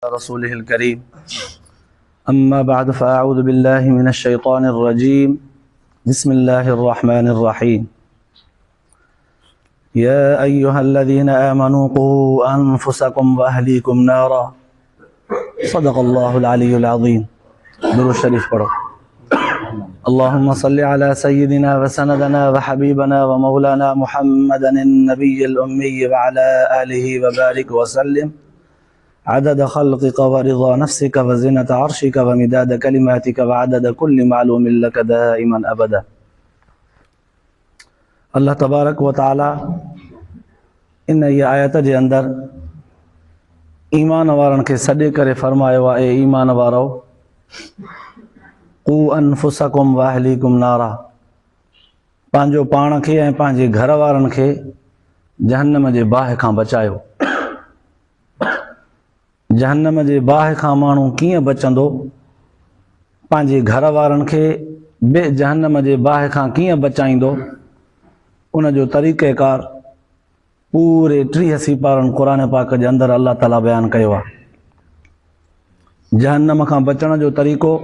رسوله الكريم أما بعد فأعوذ بالله من الشيطان الرجيم بسم الله الرحمن الرحيم يا أيها الذين آمنوا قوا أنفسكم وأهليكم نارا صدق الله العلي العظيم درود شريف پڑھو اللهم صل على سيدنا وسندنا وحبيبنا ومولانا محمدا النبي الأمي وعلى آله وبارك وسلم عدد خلقك ورضا نفسك وزنة عرشك ومداد كلماتك وعدد كل معلوم لك دائما أبدا الله تبارڪ و تعالي ان ئي آيت جي اندر ايمان وارن کي سڏي ڪري فرمايو آهي اي ايمان وارؤ قوا انفسڪم واهليڪم نارا پنهنجو پاڻ کي ۽ پنهنجي گهر وارن کي جهنم جي باهه کان بچايو. جهنم جي باهه کان ماڻهو ڪيئن بچندو؟ پنهنجي گهر وارن کي به جهنم جي باهه کان ڪيئن بچائيندو؟ ان جو طريقه ڪار پوري 30 سيپارن قرآن پاڪ جي اندر الله تعاليٰ بيان ڪيو آهي. جهنم کان بچڻ جو طريقو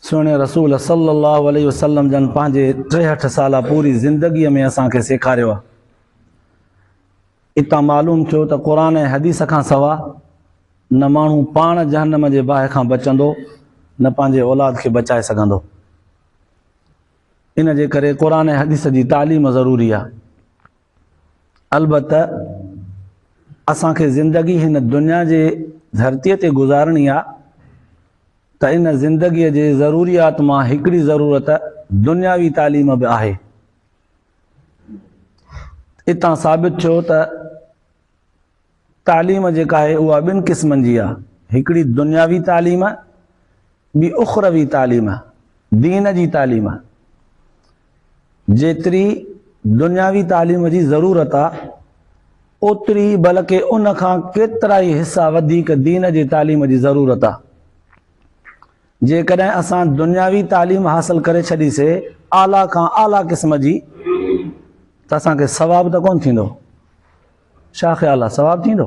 سهڻي رسول صلّي اللّٰه عليه وسلّم جن پنهنجي 63 سالا پوري زندگيء ۾ اسان کي سيکاريو آهي. اتان معلوم ٿيو ته قرآن ۽ حديث کان سوا نه ماڻهو پاڻ جهنم جي باهه کان بچندو نه پنهنجي اولاد کي بچائي سگهندو. ان جي ڪري قرآن ۽ حديث جي تعليم ضروري آهي. البته اسان کي زندگي هن دنيا جي ڌرتيء تي گذارڻي آهي ته ان زندگيء جي ضروريات مان هڪڙي ضرورت دنياوي تعليم به آهي. اتان ثابت ٿيو ته تعليم جيڪا آهي اها ٻن قسمن جي آهي، هڪڙي دنياوي تعليم، ٻي اخروي تعليم، دين جي تعليم. جيتري دنياوي تعليم جي ضرورت آ، اوتري بلڪه ان کان ڪيترائي حصا وڌيڪ دين جي تعليم جي ضرورت آ. جيڪڏهن اسان دنياوي تعليم حاصل ڪري ڇڏي سي اعليٰ کان اعليٰ قسم جي ته اسان کي ثواب ته ڪونه ٿيندو. ڇا خيال آ، ثواب ٿيندو؟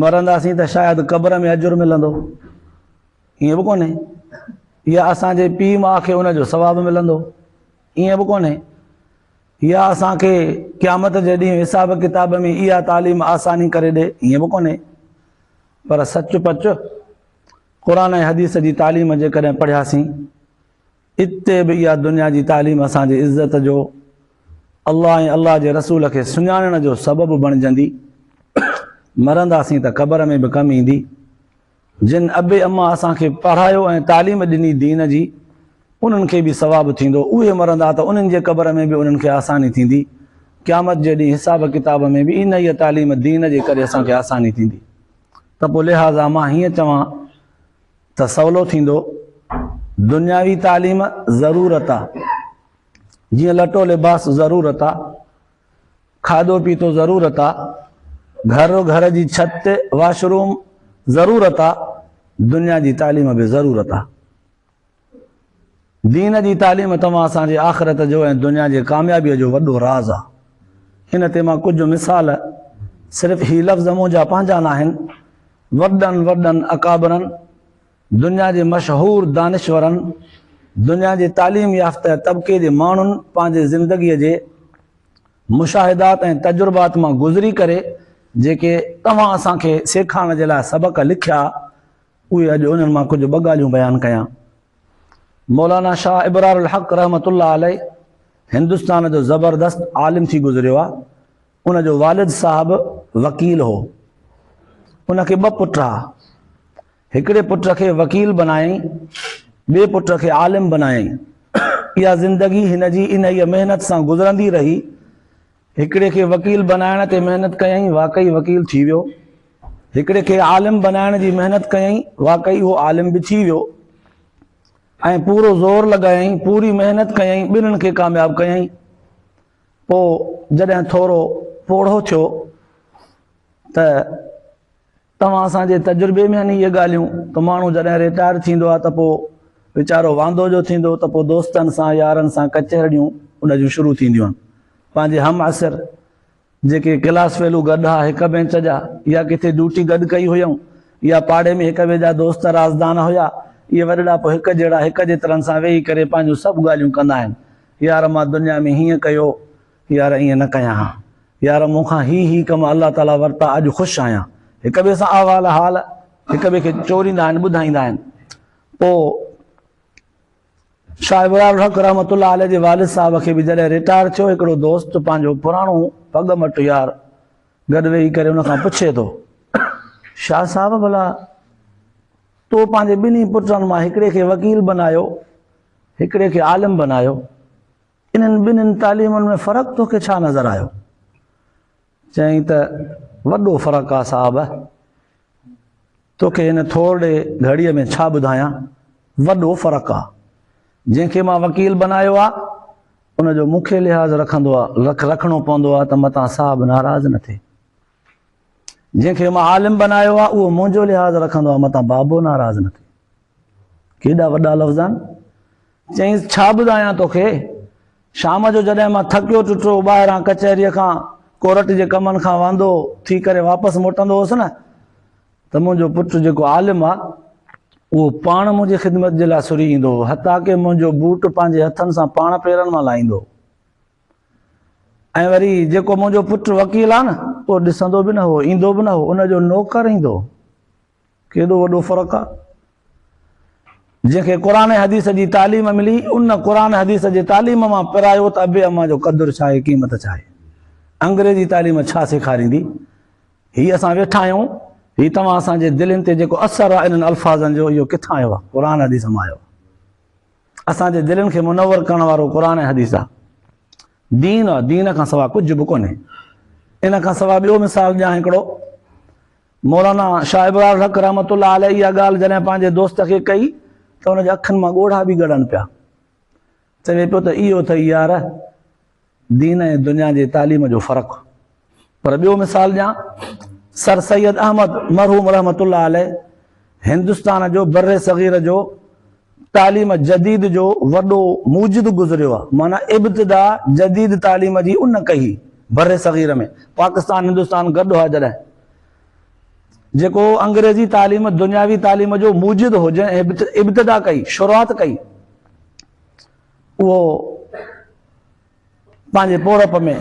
مرنداسين ته شايد قبر ۾ اجر ملندو، ائين به ڪونهي. يا اسان جي پيء ماء کي ان جو ثواب ملندو، ائين به ڪونهي. يا اسان کي قيامت جي ڏينهن حساب ڪتاب ۾ اها تعليم آساني ڪري ڏي، ائين به ڪونهي. پر سچ پچ قرآن ۽ حديث جي تعليم جيڪڏهن پڙهياسين، اتي به اها دنيا جي تعليم اسان جي عزت جو، الله ۽ الله جي رسول کي سڃاڻڻ جو سبب بڻجندي. مرنداسين ته قبر ۾ به ڪم ايندي. جن ابي اما اسان کي پڙهايو ۽ تعليم ڏني دين جي، انهن کي به ثواب ٿيندو. اهي مرندا ته انهن جي قبر ۾ به انهن کي آساني ٿيندي. قيامت جي ڏينهن حساب ڪتاب ۾ به انهيء تعليم دين جي ڪري اسان کي آساني ٿيندي. ته پوء لهٰذا مان هيئن چوان ته سولو ٿيندو، دنياوي تعليم ضرورت آ، جيئن لٽو لباس ضرورت آ، کاڌو پيتو ضرورت آ، گهر، گهر جي ڇت، واش روم ضرورت آ، دنيا جي تعليم به ضرورت آ. دين جي تعليم توهان اسان جي آخرت جو ۽ دنيا جي ڪاميابيء جو وڏو راز آ. ان تي مان ڪجهه مثال، صرف هي لفظ منهنجا پنهنجا ناهن، وڏن وڏن اڪابرن، دنيا جي مشهور دانشورن، دنيا جي تعليم يافته طبقي جي ماڻهن پنهنجي زندگيء جي مشاهدات ۽ تجربات مان گذري ڪري جيڪي توهان اسان کي سيکارڻ جي لاء سبق لکيا، اهي اڄ انهن مان ڪجهه ٻه ڳالهيون بيان ڪيان. مولانا شاهه ابرار الحق رحمة الله عليه هندستان جو زبردست عالم ٿي گذريو آهي. ان جو والد صاحب وڪيل هو. ان کي ٻه پٽ ها. هڪڙي پٽ کي وڪيل بنايائين، ٻئي پٽ کي عالم بنايائين. اها زندگي هن جي انهيء محنت سان گذرندي رهي. هڪڙي کي وڪيل بنائڻ تي محنت ڪيائين، واقعي وڪيل ٿي ويو. هڪڙي کي عالم بنائڻ جي محنت ڪيائين، واقعي اهو عالم به ٿي ويو. ۽ پورو زور لڳايائين، پوري محنت ڪيائين، ٻنهن کي ڪامياب ڪيائين. پوء جڏهن ٿورو پوڙهو ٿيو ته توهان اسان جي تجربي ۾ آهن اهي ڳالهيون ته ماڻهو جڏهن ريٽائر ٿيندو آهي ته پوء ويچارو واندو جو ٿيندو ته پوء دوستن سان يارن سان ڪچهرڙيون ان جون شروع ٿينديون آهن. پنهنجي هم عصر جيڪي ڪلاس فيلو گڏ ها هڪ بينچ جا يا ڪٿي ڊيوٽي گڏ ڪئي هيائون يا پاڙي ۾ هڪ ٻئي جا دوست رازدان هيا. اهي وڏڙا پوء هڪ جهڙا هڪ جيترن سان ويهي ڪري پنهنجون سڀ ڳالهيون ڪندا آهن. يار مان دنيا ۾ هيئن ڪيو، يار ائين نه ڪيان ها. يار مون کان هي هي ڪم الله تعاليٰ ورتا اڄ خوش آهيان. هڪ ٻئي سان احوال حال هڪ ٻئي کي چوريندا آهن ٻڌائيندا آهن. پوء شاهه ابرار الحق رحمة الله عليه جي والد صاحب کي به جڏهن رٽائر ٿيو هڪڙو دوست پنهنجو پراڻو پڳ مٽ يار گڏ ويهي ڪري ان کان پڇي ٿو شاهه صاحب ڀلا تو پنهنجي ٻنهي پٽن مان هڪڙي کي وڪيل بنايو هڪڙي کي عالم بنايو انهن ٻنهين تعليمن ۾ فرق توکي ڇا نظر آيو؟ چيائين ته وڏو فرق آ صاحب، توکي هن ٿورڙي گهڙيء ۾ ڇا ٻڌايان، وڏو فرق آ. جنهن کي مان وڪيل بنايو آ، ان جو مون کي لحاظ رکندو آ، رکڻو پوندو آ ته متان صاحب ناراض نه ٿئي. جنهن کي مان عالم بنايو آ، اهو منهنجو لحاظ رکندو آ، متان بابو ناراض نه ٿئي. ڪيڏا وڏا لفظ آهن. چيائينس، ڇا ٻڌايان توکي؟ شام جو جڏهن مان ٿڪيو ٽٽو ٻاهران ڪچهريء کان، ڪورٽ جي ڪمن کان واندو ٿي ڪري واپس موٽندو هوس نه، ته منهنجو پٽ جيڪو عالم آ، اهو پاڻ منهنجي خدمت جي لاء سري ايندو هو، حتيٰ ڪه منهنجو بوٽ پنهنجي هٿن سان پاڻ پيرن مان لاهيندو هو. ۽ وري جيڪو منهنجو پٽ وڪيل آ نه، اهو ڏسندو به نه هو، ايندو به نه هو، ان جو نوڪر ايندو هو. ڪيڏو وڏو فرق آ. جنهن کي قرآن ۽ حديث جي تعليم ملي، ان قرآن حديث جي تعليم مان پرايو ته ابي امان جو قدر ڇا آهي، قيمت ڇا آهي. انگريزي تعليم ڇا سيکاريندي؟ هي اسان ويٺا آهيون، هي توهان اسان جي دلين تي جيڪو اثر آ انهن الفاظن جو، اهو ڪٿان آيو آ؟ قرآن حديث مان آيو آ. اسان جي دلين کي منور ڪرڻ وارو قرآن ۽ حديث آ. دين آ، دين کان سوا ڪجهه به ڪونهي. ان کان سوا ٻيو مثال ڏيان هڪڙو. مولانا شاهه ابرار الحق رحمة الله عليه اها ڳالهه جڏهن پنهنجي دوست کي ڪئي ته ان جي اکين مان ڳوڙها به ڳڙن پيا. چوي پيو ته اهو اٿئي يار دين ۽ دنيا جي تعليم جو فرق. پر ٻيو مثال ڏيان، سر سيد احمد مرحوم رحمة الله عليه هندستان جو برصغير جو تعليم جديد جو وڏو موجد گذريو آهي، معنيٰ ابتدا جديد تعليم جي ان ڪئي برصغير ۾ پاڪستان هندستان گڏ هئا جڏهن جيڪو انگريزي تعليم دنياوي تعليم جو موجد هو جنهن ابتدا ڪئي شروعات ڪئي اهو پنهنجي پوڙهپ ۾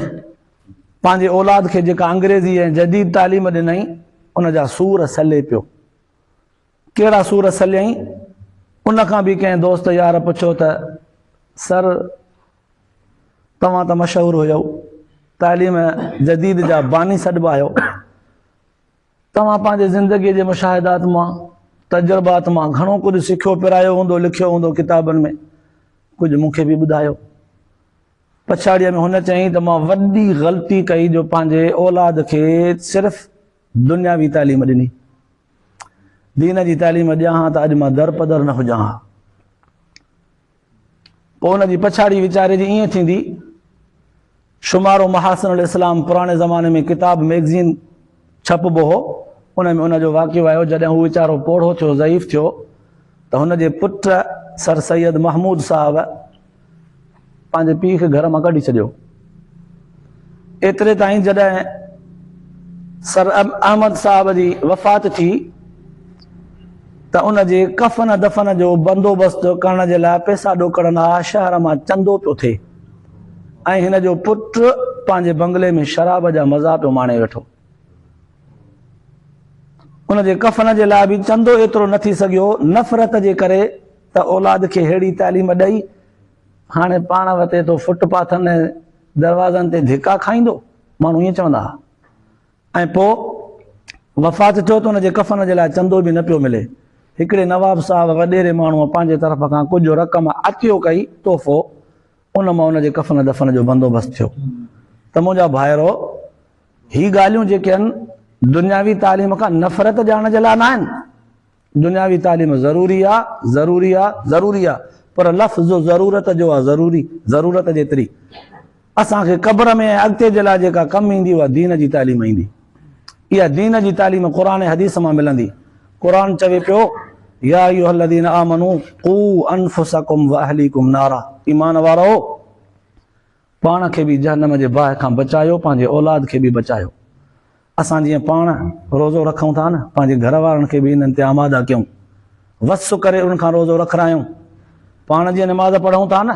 پنهنجي اولاد کي جيڪا انگريزي ۽ جديد تعليم ڏنائين ان جا سور سلي پيو. ڪهڙا سور سليائين؟ ان کان به ڪنهن دوست يار پڇيو ته سر توهان ته مشهور هيو، تعليم جديد جا باني سڏبا آهيو، توهان پنهنجي زندگيء جي مشاهدات مان، تجربات مان گهڻو ڪجهه سکيو پرايو هوندو، لکيو هوندو ڪتابن ۾، ڪجهه مون کي به ٻڌايو. پڇاڙيء ۾ هن چيائين ته مان وڏي غلطي ڪئي جو پنهنجي اولاد کي صرف دنياوي تعليم ڏني. دين جي تعليم ڏيان ها ته اڄ مان درپدر نه هجان ها. پوء ان جي پڇاڙي ويچاري جي ائين ٿيندي. شمارو محاسن الاسلام پراڻي زماني ۾ ڪتاب ميگزين ڇپبو هو، ان ۾ ان جو واقعو آيو جڏهن هو ويچارو پوڙهو ٿيو ضعيف ٿيو ته هن جي پٽ سر سيد محمود صاحب پنهنجي پيء کي گهر مان ڪڍي ڇڏيو. ايتري تائين جڏهن سر احمد صاحب جي وفات ٿي ته ان جي ڪفن دفن جو بندوبست ڪرڻ جي لاء پئسا ڏوڪڙ نه ها، شهر مان چندو پيو ٿئي ۽ هن جو پٽ پنهنجي بنگلي ۾ شراب جا مزا پيو ماڻي ويٺو. ان جي ڪفن جي لاء به چندو ايترو نه ٿي سگهيو، نفرت جي ڪري ته اولاد کي ههڙي تعليم ڏئي هاڻي پاڻ وتي ٿو فٽ پاٿن ۽ دروازن تي ڌڪا کائيندو، ماڻهو ائين چوندا ها. ۽ پوء وفات ٿيو ته ان جي ڪفن جي لاء چندو به نه پيو ملي. هڪڙي نواب صاحب وڏيري ماڻهوء پنهنجي طرف کان ڪجهه رقم عطيو ڪئي، تحفو، ان مان ان جي ڪفن دفن جو بندوبست ٿيو. ته منهنجا ڀائرو! هي ڳالهيون جيڪي آهن، دنياوي تعليم کان نفرت ڏيارڻ جي لاء نه آهن. دنياوي تعليم ضروري آ، ضروري آ، ضروري آ، پر لفظ ضرورت جو آ ضروري، ضرورت جيتري اسان کي قبر ۾ ۽ اڳتي جي لاء جيڪا ڪم ايندي اها دين جي تعليم ايندي. اها دين جي تعليم قرآن ۽ حديث مان ملندي. قرآن چوي پيو، يا ايها الذين آمنوا قوا انفسڪم واهليڪم نارا، ايمان وارؤ! پاڻ کي به جهنم جي باهه کان بچايو، پنهنجي اولاد کي به بچايو. اسان جيئن پاڻ روزو رکون ٿا نه، پنهنجي گهر وارن کي به انهن تي آماده ڪيون، وس ڪري انهن کان روزو رکرايون. پاڻ جيئن نماز پڙهون ٿا نه،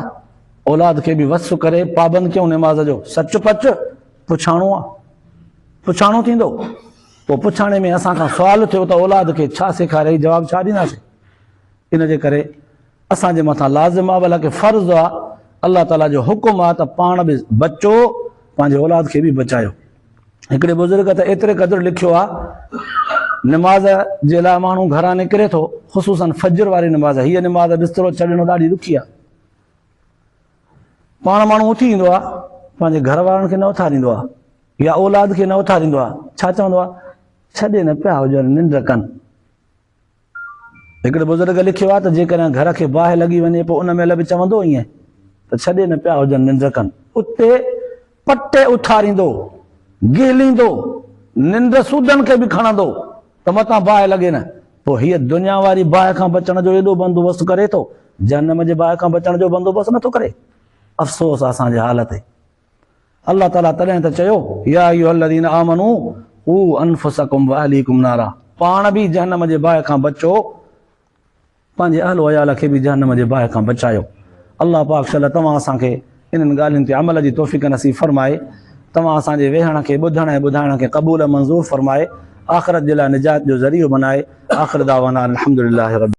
اولاد کي به وس ڪري پابند ڪيون نماز جو. سچ پچ پڇاڻو آ، پڇاڻو ٿيندو. پوء پڇاڻي ۾ اسان کان سوال ٿيو ته اولاد کي ڇا سيکاريئي، جواب ڇا ڏينداسين؟ ان جي ڪري اسان جي مٿان لازم آ بلڪه فرض آ، الله تعاليٰ جو حڪم آ ته پاڻ به بچو، پنهنجي اولاد کي به بچايو. هڪڙي بزرگ ته ايتري قدر لکيو آ، نماز جي لاء ماڻهو گهران نڪري ٿو، خصوصاً فجر واري نماز، هيء نماز بسترو ڇڏڻ ڏاڍي ڏکي آ. پاڻ ماڻهو اٿي ايندو آ، پنهنجي گهر وارن کي نه اٿاريندو آ يا اولاد کي نه اٿاريندو آ، ڇا چوندو آ، ڇڏي نه پيا هجن ننڊ ڪن. هڪڙي بزرگ لکيو آهي ته جيڪڏهن گهر کي باهه لڳي وڃي پوء ان مهل به چوندو ائين ته ڇڏي نه پيا هجن ننڊ ڪن. اتي پٽي اٿاريندو، گهليندو، ننڊ سودن کي به کڻندو ته متان باهه لڳي نه. پوء هيء دنيا واري باهه کان بچڻ جو ايڏو بندوبست ڪري ٿو، جهنم جي باهه کان بچڻ جو بندوبست نٿو ڪري. افسوس اسان جي حال تي. الله تعاليٰ تڏهن ته چيو، يا ايها الذين آمنوا قوا انفسڪم واهليڪم نارا پاڻ به جهنم جي باهه کان بچو، پنهنجي اهل و عيال کي به جهنم جي باهه کان بچايو. الله پاڪ شل توهان اسان کي انهن ڳالهين تي عمل جي توفيق نصيب فرمائي. توهان اسان جي ويهڻ کي، ٻڌڻ ۽ ٻڌائڻ کي قبول ۽ منظور فرمائي. آخرت جي لاء نجات جو ذريعو بنائي. آخر دعوانا ان الحمدلله رب.